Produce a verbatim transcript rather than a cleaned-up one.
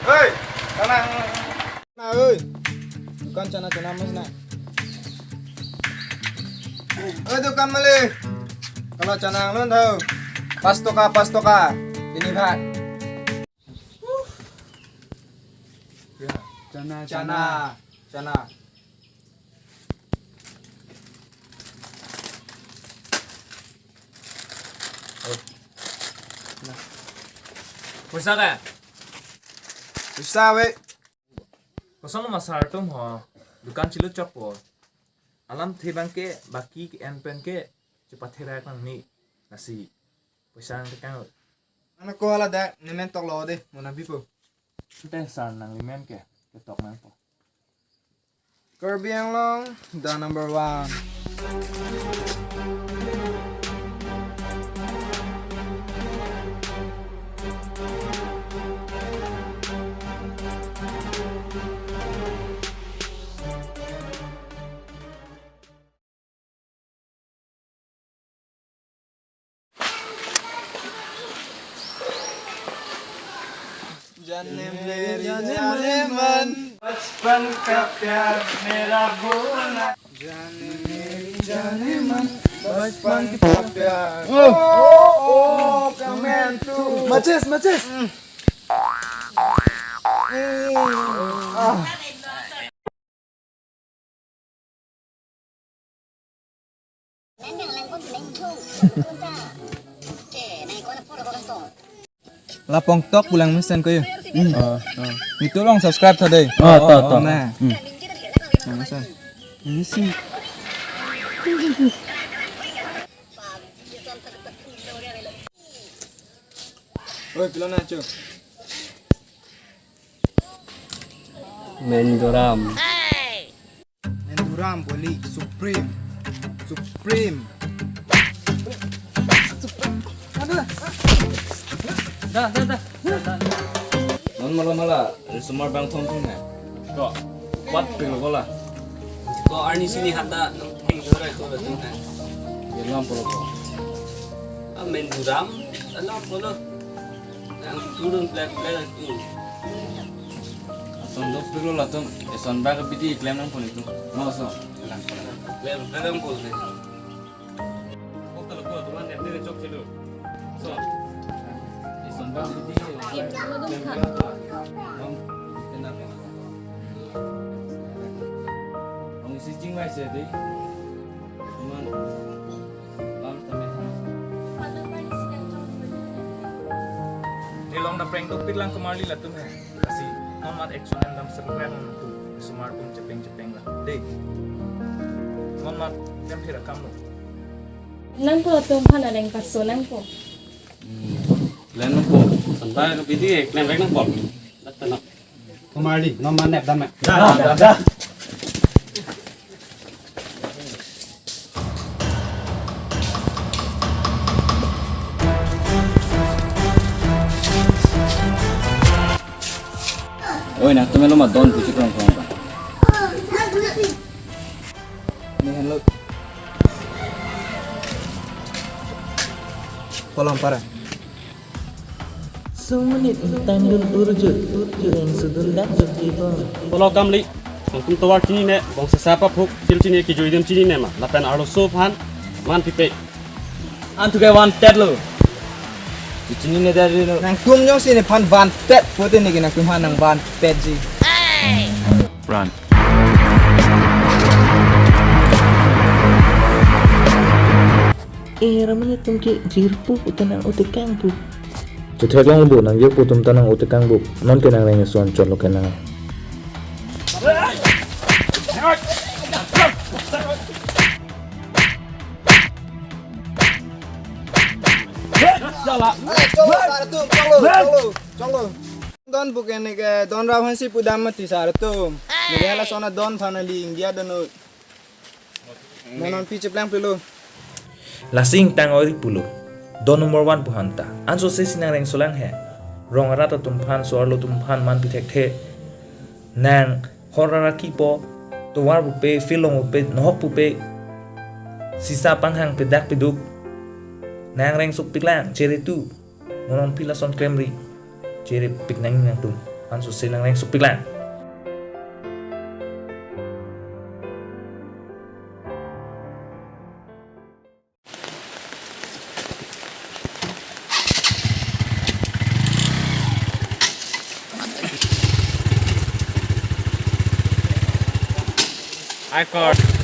Hei, chana. Na, oi. Dukan chana, chana mas na. Oi, dukan malik. Kalau chana alun tho. Pas toka, pas toka. Ini bhat. Ya, chana, chana, chana. Poisa ke? Poisa ave. Kosonlo ma sir atum ho, dukan chilo chokpo. Alamthe abang ke baki ke-en pen ke chepatherak nangji, lasi poisa nangtekang. Ana ko hala dak, ne men toklo de, mo nangpipo. Ante sir nangli men ke, ketok nangpo. Karbi Anglong, the number one. जाने मेरी जाने मन। बचपन का प्यार मेरा भूलना। जाने मेरी जाने मन, बचपन का प्यार। ओ, ओ, ओ, comment two. Matches, matches. Lapong tok pulang mesen ko yo. Hmm. Oh, oh. Itu long subscribe tadi. Oh, to, to. Nah. Hmm. Nah, mesen. Ini sih. Oi, pilo na, Chu? Menduram. Menduram, boli, Supreme. Supreme. Dah, dah, dah. Dah, dah. Non mala mala, risomar bang thom thom hai. To, what pilo bola? Ko arni sini hata nang theng jora ko latum hai. Ye lam polo ko. A Menduram, alam polo. Nang turun plek plek tu. Ason dopiklo latum, eson bak bidi klem nangpo nelitum. Mo so. Klem klem polo. Kok kalau gua tuan dia dia cok celo. So. Di sembah di dia. Om, kenapa? Om isi chingvai se di. Cuman, lam tame ha. Di long na prank dopik lang kemarli latum he. Lasi, non mat action endam seru kren tu, risomar atum chepeng chepeng la. Dei. Non mat klem phir akam lo. Nangpo latum aphan areng paso nangpo. Hmm. Klem nangpo. Santa ke bidi klem vek nangpo. Datang nak. Kemarli, non mat nep dam ya. Dah, dah, dah. Oi, nangtum melo ma don puchit rong rong ba. Ni hello. Kolom para. Sungmenit tangdun urjut, urjut yang sudun dak jut ibo. Polo kamli, nangtum tovar chinine, bongsa sapa phuk, chil chini kijui dem chinine ma, lapen arloso aphan, man pipe. Antu ke wanted lo. Chinine dari lo. Nangtum jongsi nephan wanted, pote neke nangtum aphan nang wanted ji. Run. Eh, ramanya tum ke jirpo, utan nang utekang pu. Chetheklong bu, nang jirpo atum ta nang utekang bu. Non ke nang reng son chot lo ke nang. Salah. Eh, cholo, sar atum, cholo, cholo, cholo. Don pu ke neke, don rap hansi pudam mati sar atum. Neke hala sona don aphan neli ingya dono. Monon pi chepleng pilo. Lasi ingtang ori pulo. Don number one pu aphan ta. Anso se si nang reng solang he. Rong arat atum aphan, so-arlo atum aphan man pi thekthe. Nang hor araki po, tovar pupe, field along pupe, nohok pupe. Sisa panghang pedak peduk. Nang reng suk piklang, chere tu. Monon pi lason klemri. Chere pik nang nangtum. Anso si nangreng sopik lang. Hi, Kurt.